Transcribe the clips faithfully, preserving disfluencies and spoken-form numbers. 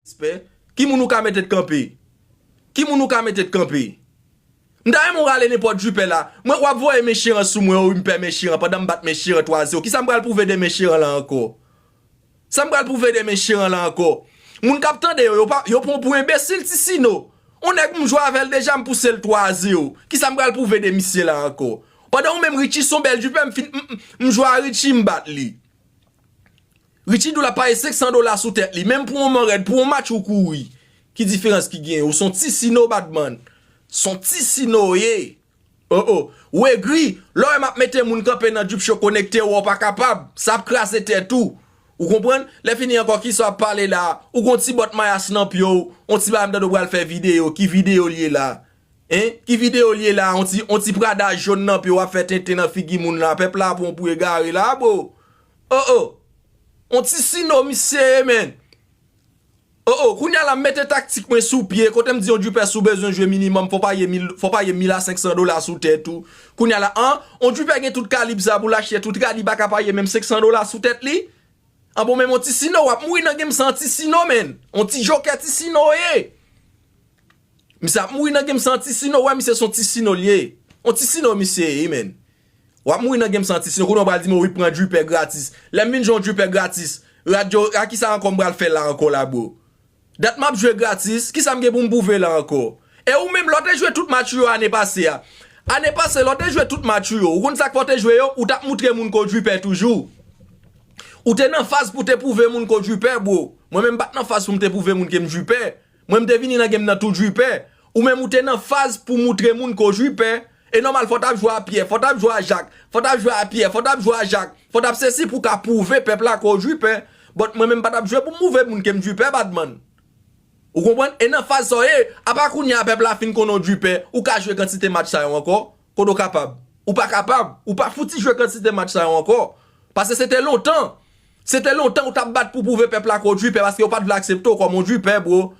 Respè. Ki moun ou ka mete t kanpe? Ki moun ou ka mete t kanpe? M ta renmen w rale nenpòt jwipè la. Mwen, w ap voye men Cheran sou mwen, wi, m pè men Cheran, pandan m bat men Cheran twa zewo. Kisa m pral pwouve de men Cheran la ankò? Sa m pral pwouve de men Cheran la ankò? Moun k ap tande yo, yo pa, yo pran w pou enbesil, Ti Sino. On nèg m jwe avè l deja, m pouse l twa zewo. Kisa m pral pwouve de misye la ankò? Pandan ou menm Richie se yon bèl jwipè, m fin, m, m, m jwe a Richie, m bat li. Richie di w l ap peye senk san dola sou tèt li. Menm pou yon manrèd, pou yon match ou kouri. Ki diferans ki genyen? Ou se yon Ti Sino, badman. Se yon Ti Sino w ye. Oh, oh. Ou egri. Lè w wè m ap mete moun kanpe nan Drip Show konekte, w pa kapab. Sa ap kraze tèt ou. Ou konprann? Lè fini ankò, kisa w ap pale la? Ou gon ti bòt mayas nan pye w, on ti bagay m tande w pral fè videyo. Ki videyo l ye la? Hein? Ki videyo l ye la? On ti, on ti prada jòn nan pye w ap fè tenten nan figi moun la. Pèp la pran w pou egare la, bro. Oh, oh. On Ti Sino misye ye, menn. Oh, oh, kounye a la, m mete taktik mwen sou pye, kote m di yon dripè si w bezwen jwe minimòm, fò w peye mil, fò w peye mil a senk san dola sou tèt ou. Kounye a la, an, yon dripè gen tout kalib sa pou l achte, tout kalib pa ka peye menm senk san dola sou tèt li. An bon, menm yon Ti Sino, w ap mouri nan game sa, yon Ti Sino, menn. Yon ti jokè Ti Sino w ye. Misye ap mouri nan game sa, yon Ti Sino, w wè misye se yon Ti Sino l ye. Yon Ti Sino misye ye, menn. W ap mouri nan game sa, yon Ti Sino. Kounye a w pral di m, wi, pran dripè gratis. Lè m vin jwe yon dripè gratis, radyo, a kisa ankò m pral fè la ankò la, bro? Dat m ap jwe gratis, kisa m gen pou m pwouve la ankò? E ou menm, lè w te jwe tout match ou yo ane pase a. Ane pase, lè w te jwe tout match ou yo, ou konn sa k fè w te jwe yo? Ou t ap moutre moun ke w dripè toujou. Ou te nan faz pou w te pwouve moun ke w dripè, bro. Mwen menm, m pa t nan faz pou m te pwouve moun ke m dripè. Mwen, m te vini nan game nan tou dripè. Ou menm, ou te nan faz pou moutre moun ke w dripè. E nòmal, fò w t ap jwe a Pyè, fò w t ap jwe a Jak, fò w t ap jwe a Pyè, fò w t ap jwe a Jak, fò w t ap sesi pou w ka pwouve pèp la ke w dripè. But mwen menm, m pa t ap jwe pou m pwouve moun ke m dripè, badman. Ou konprann? E nan faz sa w ye, apa kounye a pèp la fin konnen w dripè, ou ka jwe kantite match sa yo ankò? Kote w kapab? Ou pa kapab. Ou pa fouti jwe kantite match sa yo ankò. Paske se te lontan. Se te lontan ou t ap bat pou pwouve pèp la ke w dripè, paske yo pa t vle aksepte w kòm yon dripè, bro.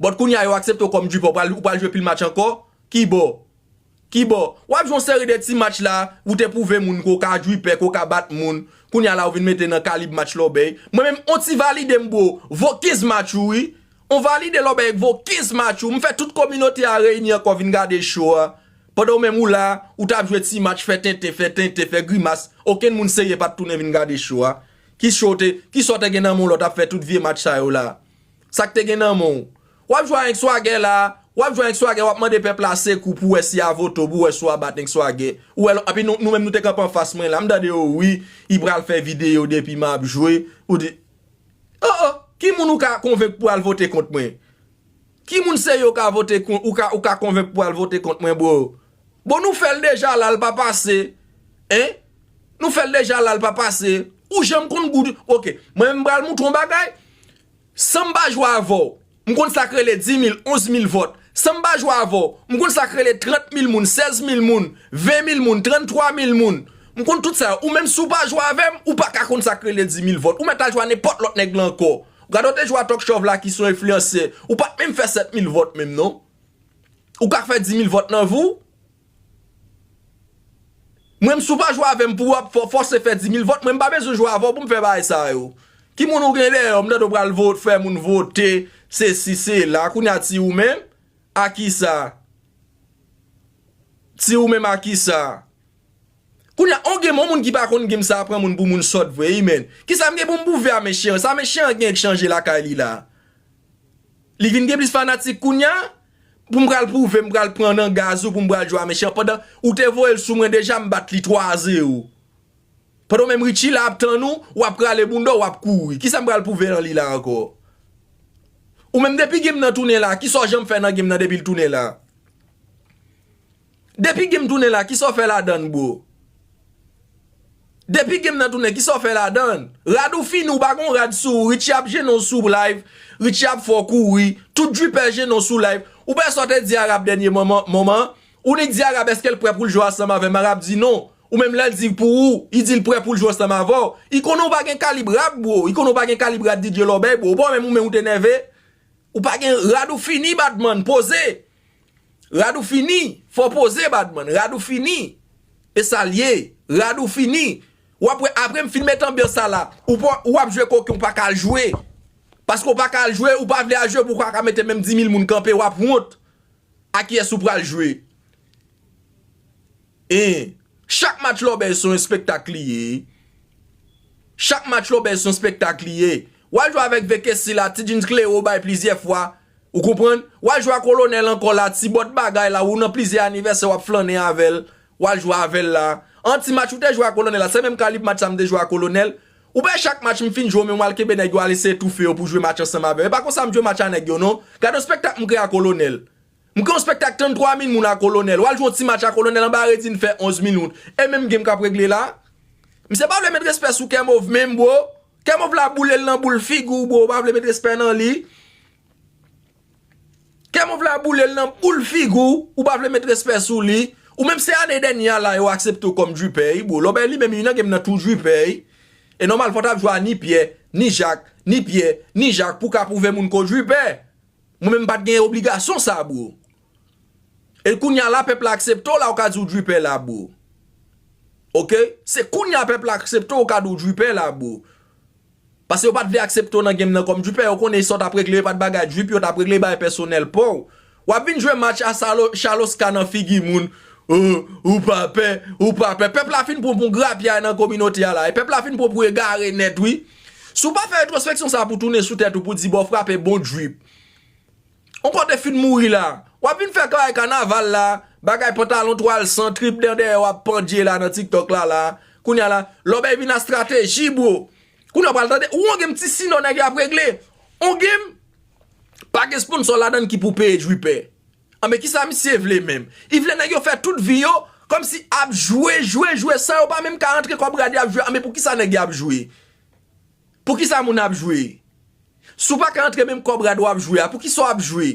But kounye a yo aksepte w kòm dripè, ou pral, ou pral jwe pil match ankò? Ki bò? Ki bò? W ap jwe yon seri de ti match la, ou te pwouve moun ke w ka dripè, ke w ka bat moun. Kounye a la, ou vin mete nan kalib match lòbèy. Mwen menm, on ti valide m, bro. Vo kenz match ou, wi. On valide lòbèy vo kenz match ou. M fè tout kominote a reyini ankò vin gade show a. Pandan ou menm ou la, ou t ap jwe ti match, fè tenten, fè tenten, fè grimas. Okenn moun serye pa t tounen vin gade show a. Ki show te, kisa w te gen nan men w lè w t ap fè tout vye match sa yo la? Sa k te gen nan men w? W ap jwe avèk swagè la, w ap jwe avèk swagè, w ap mande pèp la sekou pou w wè si y a vote w, pou w wè si w a bat nèg swagè. Ou wè, epi nou, nou menm nou te kanpe anfas mwen la, m tande yo, wi, y pral fè videyo depi m ap jwe. Ou di, oh, oh, ki moun ou ka konvenk pou al vote kont mwen? Ki moun serye ou ka vote kon, ou ka, ou ka konvenk pou al vote kont mwen, bro? Bon, nou fè l deja la, l pa pase. Hein? Nou fè l deja la, l pa pase. Ou janm konn goud. Ok, mwen menm m pral moutre w yon bagay. San m pa jwe avè w, m konn sa k rele dis mil, onz mil vòt. San m pa jwe avè w, m konn sa k rele trant mil moun, sèz mil moun, ven mil moun, tranntwa mil moun. M konn tout sa yo. Ou menm si w pa jwe avè m, ou pa ka konn sa k rele dis mil vòt. Ou mèt al jwe a nenpòt lòt nèg la ankò. Gade w te jwe a Talk Show la ki se yon enfliyansè. Ou pa t menm fè sèt mil vòt menm non. Ou ka fè dis mil vòt nan vi w. Mwen, m si w pa jwe avè m pou w ap fò-, fòse fè dis mil vòt, mwen m pa bezwen jwe avè w pou m fè bagay sa yo. Ki moun ou gen dèyè w? M tande w pral vo-, fè moun vote, sesi, sela. Kounye a ti ou menm? A kisa? Ti ou menm a kisa? Kounye a, on gen yon moun ki pa konn game sa a pran moun pou moun sòt vre, wi, menn. Kisa m gen pou m pwouve a men Cheran? Sa men Cheran gen k chanje lakay li la? Li vin gen plis fanatik kounye a? Pou m pral pwouve, m pral pran nan gaz ou pou m pral jwe a men Cheran. Pandan ou te voye l sou mwen deja, m bat li twa zewo. Pandan w menm Richie la ap tann ou, w ap rale bounda w, w ap kouri. Kisa m pral pwouve nan li la ankò? Ou menm depi game nan tounen la, kisa w janm fè nan game nan depi l tounen la? Depi game tounen la, kisa w fè ladann, bro? Depi game nan tounen, kisa w fè ladann? Rad ou fini, ou pa gon rad sou ou. Richie ap jennen w sou live. Richie ap fè w kouri. Tout dripè jennen w sou live. Ou pa wè sa w te di Arab dènye moman, moman? Ou nik di Arab èske l prè pou l jwe ansanm avè m? Arab di non. Ou menm lè l di pou ou, li di l prè pou l jwe ansanm avè w. Li konnen w pa gen kalib rad, bro. Li konnen w pa gen kalib rad D J Lòbèy, bro. Ou pa wè menm ou menm ou te nève. Ou pa gen rad ou fini, badman. Poze. Rad ou fini. Fò w poze, badman. Rad ou fini. E sa l ye. Rad ou fini. W ap wè, apre m fin met anbyans sa la, ou pa, ou ap jwe koken, ou pa ka al jwe. Paske w pa ka al jwe, ou pa vle al jwe pou w pa ka mete menm dis mil moun kanpe, w ap wont. A kiyès ou pral jwe? E, chak match lòbèy se yon espektak li ye. Chak match lòbèy se yon espektak li ye. W al jwe avèk Vekesi la, Ti Jeans Klero bay plizyè fwa. Ou konprann? W al jwe a Kolonèl ankò la, ti bòt bagay la, ou nan plizyè anivèsè w ap flannen avè l. W al jwe avè l la. An ti match ou te jwe a Kolonèl la, se menm kalib match sa m te jwe a Kolonèl. Ou wè chak match m fin jwe, men m al kenbe nèg yo al eseye toufe yo pou jwe match ansanm avè yo. E pa konsa m jwe match a nèg yo non. Gade yon espektak m kreye a Kolonèl. M gen yon espektak tranntwa mil moun a Kolonèl. W al jwe yon ti match a Kolonèl anba redi n fè onz mil moun. E menm game k ap regle la. Misye pa vle met respè sou Kèmov menm, bro. Kèmov la boule l nan boul figi w, bro. Ou pa vle met respè nan li. Kèmov la boule l nan boul figi w. Ou pa vle met respè sou li. Ou menm se ane dènye a la yo aksepte w kòm dripè, bro. Lòbèy li menm li nan game nan tou dripè. E nòmal fò w t ap jwe a ni Pyè, ni Jak, ni Pyè, ni Jak pou w ka pwouve moun ke w dripè. Mwen menm m pa t gen obligasyon sa, bro. E kounye a la, pèp la aksepte w la, ou ka di w dripè la, bro. Oke? Se kounye a pèp la aksepte w, ou ka di w dripè la, bro. Paske yo pa t vle aksepte w nan game nan kòm dripè, yo konnen sa w t ap regle, yo pa t bagay drip, yo t ap regle bagay pèsonèl pa w. W ap vin jwe match a Salo-, Chaloska nan figi moun. Oh, ou pa pè, ou pa pè. Pèp la fin pran pou grapyay nan kominote a la. E pèp la fin pran pou egare nèt, wi. Si w pa fè retwospeksyon sa pou tounen sou tèt ou pou di, "Bon, frape bon drip." On kote fin mouri la. W ap vin fè kay kanaval la. Bagay pantalon twal san trip nan dèyè w ap pandye la nan TikTok la la. Kounye a la, lòbèy vin a estrateji, bro. Kounye a w pral tande. Ou on game ti sino nèg y ap regle. On game, pa gen sponsò ladann ki pou peye dripè. Anben, kisa misye vle menm? Li vle nèg yo fè tout vi yo kòmsi ap jwe, jwe, jwe, san yo pa menm ka rantre kòb rad y ap jwe. Anben, poukisa nèg y ap jwe? Poukisa moun ap jwe? Si w pa ka rantre menm kòb rad w ap jwe a, poukisa w ap jwe?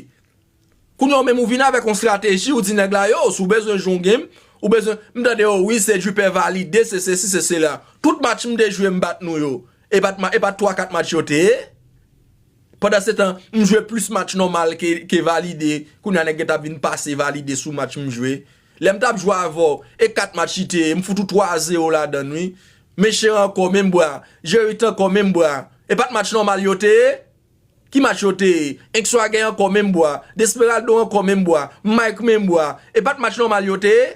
Kounye a w menm ou vin avèk yon estrateji, ou di nèg la, yo, si w bezwen jwe yon game, ou bezwen, m tande yo, wi, se dripè valide, se sesi, se sela. Tout match m te jwe, m bat nou yo. E pa t ma-, e pa t twa, kat match yo te ye? Pandan se tan, m jwe plis match nòmal ke, ke valide. Kounye a nèg yo t ap vin pase valide sou match m jwe. Lè m t ap jwe avè w, e kat match li te ye, m fout ou twa zewo ladann, wi. Meche ankò, menm bra. Jerit ankò, menm bra. E pa t match nòmal yo te ye? Ki match yo te ye? Enkswagè ankò, menm bra. Desperaldo ankò, menm bra. Mike, menm bra. E pa t match nòmal yo te ye?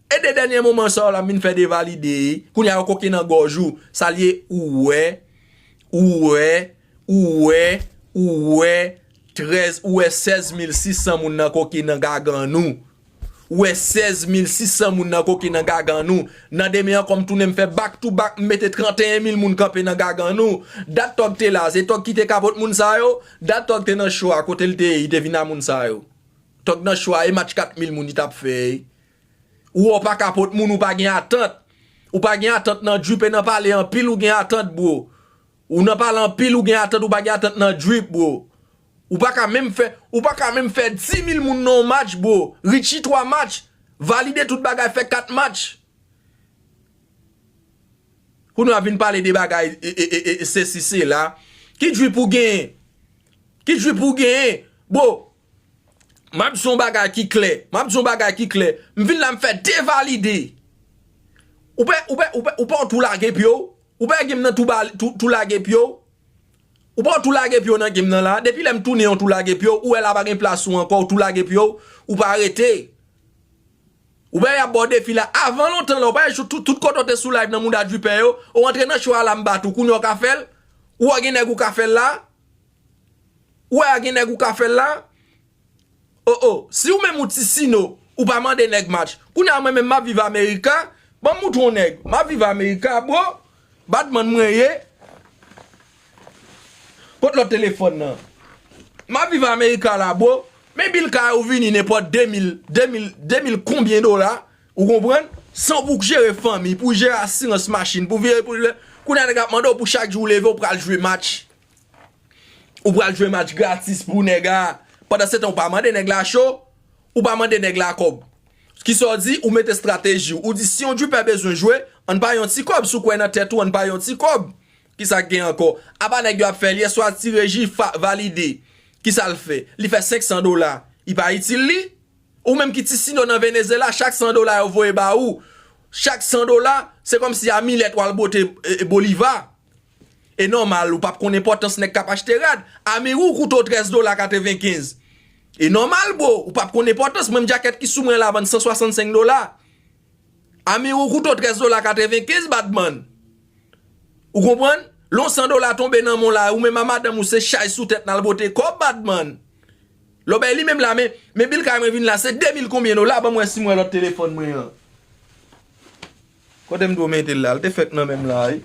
E de dènye moman sa yo la m vin fè devalide. Kounye a yo koke nan gòj ou. Sa l ye, ou wè, ou wè, ou wè, ou wè, trèz, ou wè sèz mil sis san moun nan koke nan gagann ou. Ou wè sèz mil sis san moun nan koke nan gagann ou. Nan demen ankò m tounen m fè back to back, m mete trannteyen mil moun kanpe nan gagann ou. Dat Tòg te la, se Tòg ki te kapot moun sa yo. Dat Tòg te nan cho a, kote l te ye, li te vin a moun sa yo. Tòg nan cho a, e match kat mil moun li t ap fè. Ou wè w pa kapot moun, ou pa gen atant. Ou pa gen atant nan drip e nan pale anpil, ou gen atant, bro. Ou nan pale anpil, ou gen atant, ou pa gen atant nan drip, bro. Ou pa ka menm fè, ou pa ka menm fè dis mil moun nan yon match, bro. Richie twa match. Valide tout bagay, fè kat match. Kounye a vin pale de bagay, e, e, e, e, sesi, sela. Ki drip ou genyen? Ki drip ou genyen? Bro, m ap di yon bagay ki klè. M ap di yon bagay ki klè. M vin la, m fè devalide. Ou pè, ou pè, ou pè, ou pè w tou lage pye w? Ou pè game nan tou ba-, tou, tou lage pye w? Ou pè w tou lage pye w nan game nan la? Depi lè m tounen yon tou lage pye w, ou wè la pa gen plas ou ankò, ou tou lage pye w, ou pa rete. Ou pa y ap ba w defi la. Avan lontan la, ou pa y tout, tout kote w te sou live nan mouda dripè yo, ou antre nan cho a la m bat ou, kounye a w ka fè l? Ou wè gen nèg ou ka fè l la? Ou wè gen nèg ou ka fè l la? Oh, oh, si ou menm ou ti sino, ou pa mande nèg match. Kounye a mwen menm m ap viv Amerika, ban m moutre w nèg. M ap viv Amerika, bro. Batman mwen ye. Kot lòt telefòn nan? M ap viv Amerika la, bro. Men bil kay ou vini nenpòt de mil, de mil, de mil konbyen dola, ou konprann? San pou jere fanmi, pou jere asirans machin, pou vire, pou jere. Kounye a nèg ap mande w pou chak jou ou leve, ou pral jwe match. Ou pral jwe match gratis pou nèg la. Pandan se tan, ou pa mande nèg la cho, ou pa mande nèg la kòb. Kisa w di? Ou mete estrateji w. Ou di, si yon dripè bezwen jwe, ann pa yon ti kòb. Si w kwè nan tèt ou, ann pa yon ti kòb. Kisa k gen ankò? Apa nèg yo ap fè l yè swa, Ti Reji fa-, valide. Kisa l fè? Li fè senk san dola. Li pa itil li? Ou menm ki ti sino nan Venezyela, chak san dola yo voye ba ou. Chak san dola, se kòmsi a milèt w al bote, e, e, boliva. E nòmal, ou p ap konn enpòtans nèg k ap achte rad. Amirou koute w trèz dola katrevenkenz. E nòmal, bro, ou p ap konn enpòtans. Mwen, menm djakèt ki sou mwen la vann san swasannsenk dola. Amirou koute w trèz dola katrevenkenz, badman. Ou konprann? Lè yon san dola tonbe nan men w la, ou menm a madanm ou se chay sou tèt n al pote kòb, badman. Lè w bay li menm la, men, men bil kay mwen vin la, se de mil konbyen dola, ban m wè si m wè lòt telefòn mwen an. Kote m dwe mete l la? L te fèk nan men m la, wi.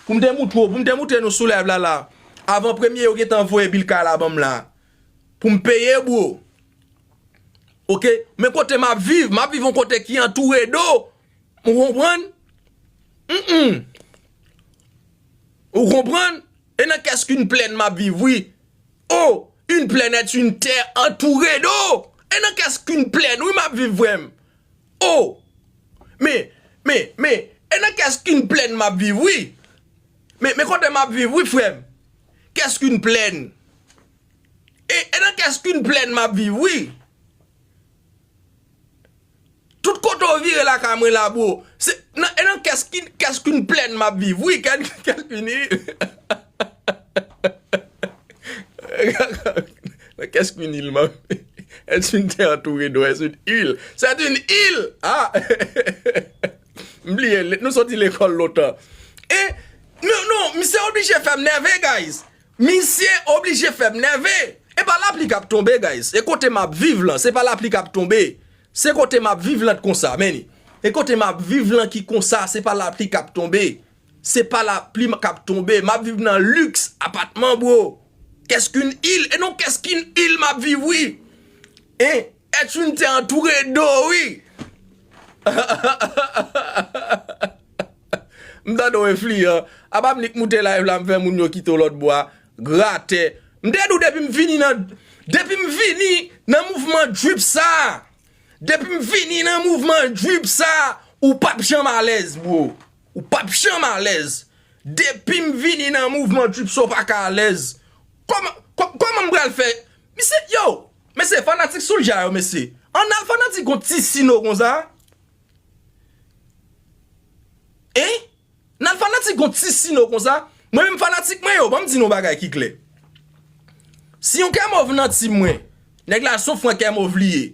Pou m te moutre w, pou m te moutre nou sou live la, la. Avan premye yo gentan voye bil kay la ban m la. Pou m peye, bro. Oke? Men kote m ap viv, m ap viv yon kote ki antoure do. Ou konprann? Mm-mm. Ou konprann? E nan kès ki n plèn m ap viv, wi. Oh, une plaine est une terre entourée d'eau. E nan kès ki n plèn, wi, m ap viv, frè m. Oh! Men, men, men, e nan kès ki n plèn m ap viv, wi. Men, men kote m ap viv, wi, frè m. Kès ki n plèn. E, e nan kès ki n plèn m ap viv, wi. Tout kote w vire lakay mwen la, bro. Se nan, e nan kès ki, kès ki n plèn m ap viv, wi, kès, kès ki n il. Nan kès ki n il m ap viv. Est une terre entourée d'eau, est une île. C'est une île. Ah! M bliye, le- nou soti lekòl lontan. E, non, non, misye oblije fè m nève, guys. Misye oblije fè m nève. E pa lapli k ap tonbe, guys. E kote m ap viv lan, se pa lapli k ap tonbe. Se kote m ap viv lan t konsa, men. E kote m ap viv lan ki konsa, se pa lapli k ap tonbe. Se pa lapli k ap tonbe. M ap viv nan luks, apatman, bro. Kès ki n il, e non kès ki n il m ap viv, wi. Hein? Est une terre entourée d'eau, wi. M tande w enfliyan. Apa m nik moute live la, m fè moun yo kite w lòt bò a. Gratè. M te di w depi m vini nan, depi m vini nan mouvman drip sa. Depi m vini nan mouvman drip sa, ou p ap janm alèz, bro. Ou p ap janm alèz. Depi m vini nan mouvman drip sa, ou pa ka alèz. Kòman, kò- kòman m pral fè? Mesye, yo, mesye, fanatik Soulja yo, mesye. Ann al fanatik yon ti sino konsa. Hein? N al fanatik yon ti sino konsa. Mwen menm fanatik mwen yo, ban m di nou bagay ki klè. Si yon kè mòv nan tim mwen, nèg la se yon fran kè mòv li ye.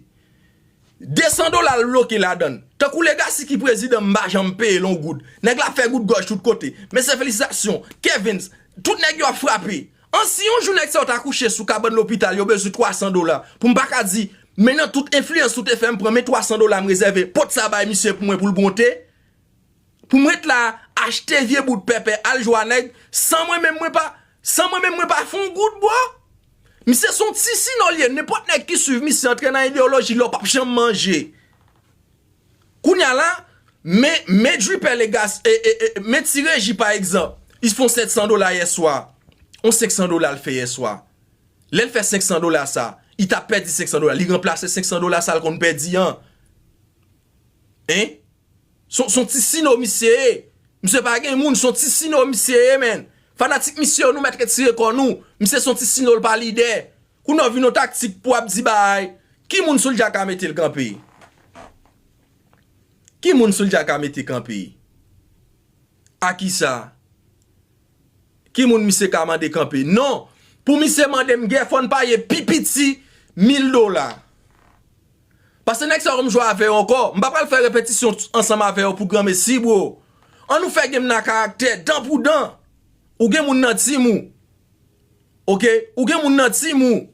De san dola l bloke ladan l. Tankou Legacy ki prezidan, m pa janm peye l yon goud. Nèg la fè goud gòj tout kote. Mesye, felisitasyon. Kevens, tout nèg yo ap frape. An, si yon jou nèg sa yo ta kouche sou kabann lopital, yo bezwen twa san dola. Pou m pa ka di, men nan tout enfliyans ou te fè m pran, men twa san dola m rezève, pot sa bay misye pou mwen pou l monte. Pou m ret la, achte vye bout pèpè, al jwe a nèg, san mwen menm mwen pa, san mwen menm mwen pa fè yon goud, bro. Misye se yon ti sino l ye, nenpòt nèg ki swiv misye antre nan ideyoloji lè w p ap janm manje. Kounye a la, men, men dripè Legacy, e, e, e, men Ti Reji pa egzanp, li fè yon sèt san dola yè swa. Yon senk san dola l fè yè swa. Lè l fè senk san dola sa, li t ap pèdi senk san dola, li ranplase senk san dola sa l konn pèdi an. Hein? Se, se yon ti sino misye ye. Misye pa gen moun, se yon ti sino misye ye, men. Fanatik misye yo, nou mèt retire kò nou. Misye se yon ti sino, l pa lidè. Kounye a w vin yon taktik pou ap di bagay. Ki moun Soulja ka mete l kanpe? Ki moun Soulja ka mete kanpe? A kisa? Ki moun misye ka mande kanpe? Non! Pou misye mande m gè, fò n paye pi piti mil dola. Paske nèg sa yo m jwe avè yo ankò. M pa pral fè repetisyon ansanm avè yo pou granmesi, bro. Ann nou fè game nan karaktè, dan pou dan. Ou gen moun nan tim ou. Oke? Ou gen moun nan tim ou.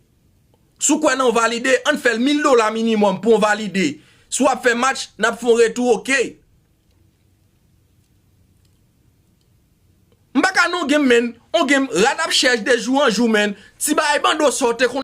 Si w kwè nan yon valide, ann fè l mil dola minimòm pou yon valide. Si w ap fè match, n ap fè yon retou, oke. M pa ka nan yon game, men. Yon game, rad ap chèch de jou an jou, men. Ti bagay bando sa w te konn